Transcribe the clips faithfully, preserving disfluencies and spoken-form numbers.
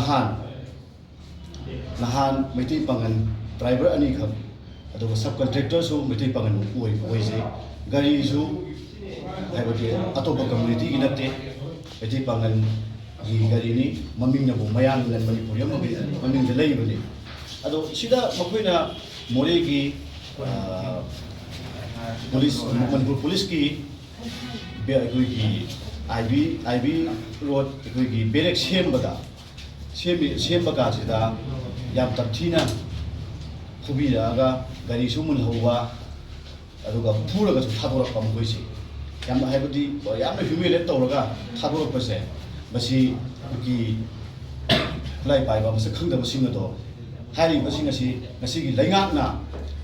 ꯅꯍꯥꯟ ꯅꯍꯥꯟ ꯃꯩꯇꯩ ꯄꯥꯉꯜ ꯗ꯭ꯔꯥꯏꯚꯔ ꯑꯅꯤꯈꯛ, ꯑꯗꯨꯒ ꯁꯕ ꯀꯟꯇ꯭ꯔꯦꯛꯇꯔꯁꯨ ꯃꯩꯇꯩ ꯄꯥꯉꯜ ꯑꯣꯏ ꯑꯣꯏꯖꯩ꯫ ꯒꯥꯔꯤꯁꯨ ꯍꯥꯏꯕꯗꯤ ꯑꯇꯣꯞꯄ ꯀꯝꯃꯨꯅꯤꯇꯤꯒꯤ ꯅꯠꯇꯦ, ꯃꯩꯇꯩ ꯄꯥꯉꯜꯒꯤ ꯒꯥꯔꯤꯅꯤ꯫ ꯃꯃꯤꯡꯅꯕꯨ ꯃꯌꯥꯡ ꯏꯪꯂꯟ ꯃꯅꯤꯄꯨꯔꯤ ꯑꯃꯒꯤ ꯃꯃꯤꯡꯗ ꯂꯩꯕꯅꯤ꯫ ꯑꯗꯣ ꯁꯤꯗ ꯃꯈꯣꯏꯅ ꯃꯣꯔꯦꯒꯤ ꯄꯨꯂꯤꯁ, ꯃꯅꯤꯄꯨꯔ ꯄꯨꯂꯤꯁꯀꯤ ꯑꯩꯈꯣꯏꯒꯤ ꯑꯥꯏ ꯕꯤ ꯑꯥꯏ ꯕꯤ ꯔꯣꯗ ꯑꯩꯈꯣꯏꯒꯤ ꯕꯦꯔꯦꯛ ꯁꯦꯝꯕꯗ ꯁꯦꯝꯃꯤ ꯁꯦꯝꯕ ꯀꯥꯟꯁꯤꯗ ꯌꯥꯝ ꯇꯝꯊꯤꯅ ꯐꯨꯕꯤꯔꯛꯑꯒ ꯒꯥꯔꯤꯁꯨ ꯃꯨꯜꯍꯧꯕ, ꯑꯗꯨꯒ ꯐꯨꯔꯒꯁꯨ ꯊꯥꯗꯣꯔꯛꯄ ꯃꯈꯣꯏꯁꯦ꯫ ꯌꯥꯝꯅ ꯍꯥꯏꯕꯗꯤ ꯌꯥꯝꯅ ꯍ꯭ꯌꯨꯃꯤꯂꯦꯠ ꯇꯧꯔꯒ ꯊꯥꯗꯣꯔꯛꯄꯁꯦ, ꯃꯁꯤ ꯀꯨꯀꯤ ꯈꯨꯠꯂꯥꯏ ꯄꯥꯏꯕ ꯃꯁꯛ ꯈꯪꯗꯕꯁꯤꯡ ꯑꯗꯣ, ꯍꯥꯏꯔꯤꯕꯁꯤꯡ ꯑꯁꯤ ꯉꯁꯤꯒꯤ ꯂꯩꯉꯥꯛꯅ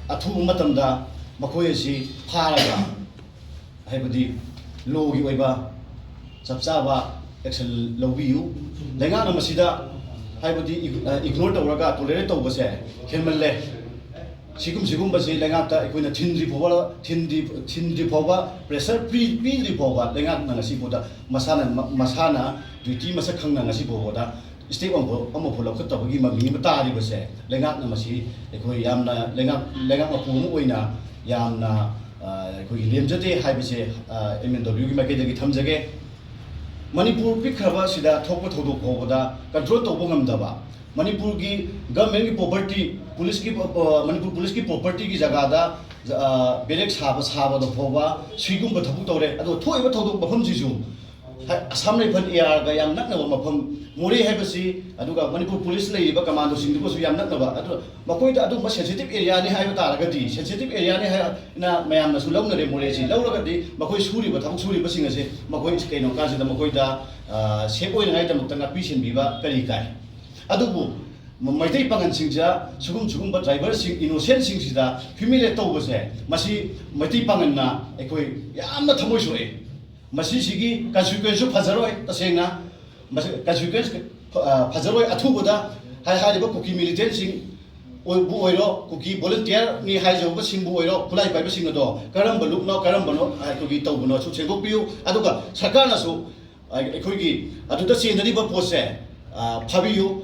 ꯑꯊꯨꯕ ꯃꯇꯝꯗ ꯃꯈꯣꯏ ꯑꯁꯤ ꯐꯥꯔꯒ ꯍꯥꯏꯕꯗꯤ ꯂꯣꯒꯤ ꯑꯣꯏꯕ ꯆꯞ ꯆꯥꯕ ꯑꯦꯛꯁꯟ ꯂꯧꯕꯤꯌꯨ꯫ ꯂꯩꯉꯥꯛꯅ ꯃꯁꯤꯗ ꯍꯥꯏꯕꯗꯤ ꯏꯒꯅꯣꯔ ꯇꯧꯔꯒ ꯇꯣꯂꯦꯔꯦꯠ ꯇꯧꯕꯁꯦ ꯍꯦꯟꯃꯜꯂꯦ꯫ ꯁꯤꯒꯨꯝ ꯁꯤꯒꯨꯝꯕꯁꯤ ꯂꯩꯉꯥꯛꯇ ꯑꯩꯈꯣꯏꯅ ꯊꯤꯟꯗ꯭ꯔꯤ ꯐꯥꯎꯕ ꯊꯤꯟꯗ꯭ꯔꯤ ꯊꯤꯟꯗ꯭ꯔꯤ ꯐꯥꯎꯕ ꯄ꯭ꯔꯦꯁꯔ ꯄꯤ ꯄꯤꯗ꯭ꯔꯤ ꯐꯥꯎꯕ ꯂꯩꯉꯥꯛꯅ ꯉꯁꯤ ꯐꯥꯎꯗ ꯃꯁꯥꯅ ꯃꯁꯥꯅ ꯗ꯭ꯌꯨꯇꯤ ꯃꯁꯛ ꯈꯪꯅ ꯉꯁꯤ ꯐꯥꯎꯕꯗ ꯁ꯭ꯇꯦꯞ ꯑꯃꯐꯥꯎ ꯑꯃꯐꯥꯎ ꯂꯧꯈꯠꯇꯕꯒꯤ ꯃꯃꯤ ꯑꯃ ꯇꯥꯔꯤꯕꯁꯦ ꯂꯩꯉꯥꯛꯅ ꯃꯁꯤ ꯑꯩꯈꯣꯏ ꯌꯥꯝꯅ ꯂꯩꯉꯥꯛ ꯂꯩꯉꯥꯛ ꯃꯄꯨ ꯑꯃ ꯑꯣꯏꯅ ꯌꯥꯝꯅ ꯑꯩꯈꯣꯏꯒꯤ ꯂꯦꯝꯖꯗꯦ ꯍꯥꯏꯕꯁꯦ ꯑꯦꯝ ꯑꯦꯟ ꯗꯕ꯭ꯂꯤꯎꯒꯤ ꯃꯥꯏꯀꯩꯗꯒꯤ ꯊꯝꯖꯒꯦ꯫ ꯃꯅꯤꯄꯨꯔ ꯄꯤꯛꯈ꯭ꯔꯕ ꯑꯁꯤꯗ ꯊꯣꯛꯄ ꯊꯧꯗꯣꯛ ꯐꯥꯎꯕꯗ ꯀꯟꯇ꯭ꯔꯣꯜ ꯇꯧꯕ ꯉꯝꯗꯕ, ꯃꯅꯤꯄꯨꯔꯒꯤ ꯒꯚꯔꯟꯃꯦꯟꯒꯤ ꯄ꯭ꯔꯣꯄꯔꯇꯤ, ꯄꯨꯂꯤꯁꯀꯤ ꯃꯅꯤꯄꯨꯔ ꯄꯨꯂꯤꯁꯀꯤ ꯄ꯭ꯔꯣꯄꯔꯇꯤꯒꯤ ꯖꯒꯥꯗ ꯕꯦꯔꯦꯛ ꯁꯥꯕ ꯁꯥꯕꯗ ꯐꯥꯎꯕ ꯁꯤꯒꯨꯝꯕ ꯊꯕꯛ ꯇꯧꯔꯦ꯫ ꯑꯗꯣ ꯊꯣꯛꯏꯕ ꯊꯧꯗꯣꯛ ꯃꯐꯝꯁꯤꯁꯨ ꯑꯁꯥꯝ ꯔꯥꯏꯐꯜ ꯑꯦ ꯑꯥꯔꯒ ꯌꯥꯝ ꯅꯛꯅꯕ ꯃꯐꯝ, ꯃꯣꯔꯦ ꯍꯥꯏꯕꯁꯤ, ꯑꯗꯨꯒ ꯃꯅꯤꯄꯨꯔ ꯄꯨꯂꯤꯁ ꯂꯩꯔꯤꯕ ꯀꯃꯥꯟꯗꯣꯁꯤꯡꯗꯨꯒꯁꯨ ꯌꯥꯝ ꯅꯛꯅꯕ꯫ ꯑꯗꯨ ꯃꯈꯣꯏꯗ ꯑꯗꯨꯝꯕ ꯁꯦꯟꯁꯤꯇꯤꯞ ꯑꯦꯔꯤꯌꯥꯅꯤ ꯍꯥꯏꯕ ꯇꯥꯔꯒꯗꯤ, ꯁꯦꯟꯁꯤꯇꯤꯞ ꯑꯦꯔꯤꯌꯥꯅꯤ ꯍꯥꯏꯅ ꯃꯌꯥꯝꯅꯁꯨ ꯂꯧꯅꯔꯦ ꯃꯣꯔꯦꯁꯤ꯫ ꯂꯧꯔꯒꯗꯤ ꯃꯈꯣꯏ ꯁꯨꯔꯤꯕ ꯊꯕꯛ ꯁꯨꯔꯤꯕꯁꯤꯡ ꯑꯁꯦ ꯃꯈꯣꯏ ꯀꯩꯅꯣ ꯀꯥꯟꯁꯤꯗ ꯃꯈꯣꯏꯗ ꯁꯦꯞ ꯑꯣꯏꯅꯉꯥꯏꯗꯃꯛꯇ ꯉꯥꯛꯄꯤ ꯁꯦꯟꯕꯤꯕ ꯀꯔꯤ ꯀꯥꯏ? ꯑꯗꯨꯕꯨ ꯃꯩꯇꯩ ꯄꯥꯉꯜꯁꯤꯡꯁꯤꯗ ꯁꯤꯒꯨꯝ ꯁꯤꯒꯨꯝꯕ ꯗ꯭ꯔꯥꯏꯚꯔꯁꯤꯡ, ꯏꯅꯣꯁꯦꯟꯁꯤꯡꯁꯤꯗ ꯍ꯭ꯌꯨꯃꯤꯂꯦꯠ ꯇꯧꯕꯁꯦ, ꯃꯁꯤ ꯃꯩꯇꯩ ꯄꯥꯉꯜꯅ ꯑꯩꯈꯣꯏ ꯌꯥꯝꯅ ꯊꯃꯣꯏ ꯁꯣꯛꯑꯦ꯫ ꯃꯁꯤꯁꯤꯒꯤ ꯀꯟꯁꯤꯀ꯭ꯋꯦꯟꯁꯁꯨ ꯐꯖꯔꯣꯏ꯫ ꯇꯁꯦꯡꯅ ꯃꯁꯤ ꯀꯟꯁꯤꯀ꯭ꯋꯦꯟꯁ ꯐꯖꯔꯣꯏ꯫ ꯑꯊꯨꯕꯗ ꯍꯥꯏꯔꯤꯕ ꯀꯨꯀꯤ ꯃꯤꯂꯤꯇꯦꯟꯁꯤꯡ ꯑꯣꯏꯕꯨ ꯑꯣꯏꯔꯣ, ꯀꯨꯀꯤ ꯚꯣꯂꯨꯟꯇꯤꯌꯔꯅꯤ ꯍꯥꯏꯖꯕꯁꯤꯡꯕꯨ ꯑꯣꯏꯔꯣ, ꯈꯨꯠꯂꯥꯏ ꯄꯥꯏꯕꯁꯤꯡ ꯑꯗꯣ ꯀꯔꯝꯕ ꯂꯨꯞꯅꯣ, ꯀꯔꯝꯕꯅꯣ ꯑꯩꯈꯣꯏꯒꯤ ꯇꯧꯕꯅꯣꯁꯨ ꯁꯦꯡꯗꯣꯛꯄꯤꯌꯨ꯫ ꯑꯗꯨꯒ ꯁꯔꯀꯥꯔꯅꯁꯨ ꯑꯩꯈꯣꯏꯒꯤ ꯑꯗꯨꯗ ꯆꯦꯟꯅꯔꯤꯕ ꯄꯣꯠꯁꯦ ꯑ, ꯐꯥꯕꯤꯌꯨ꯫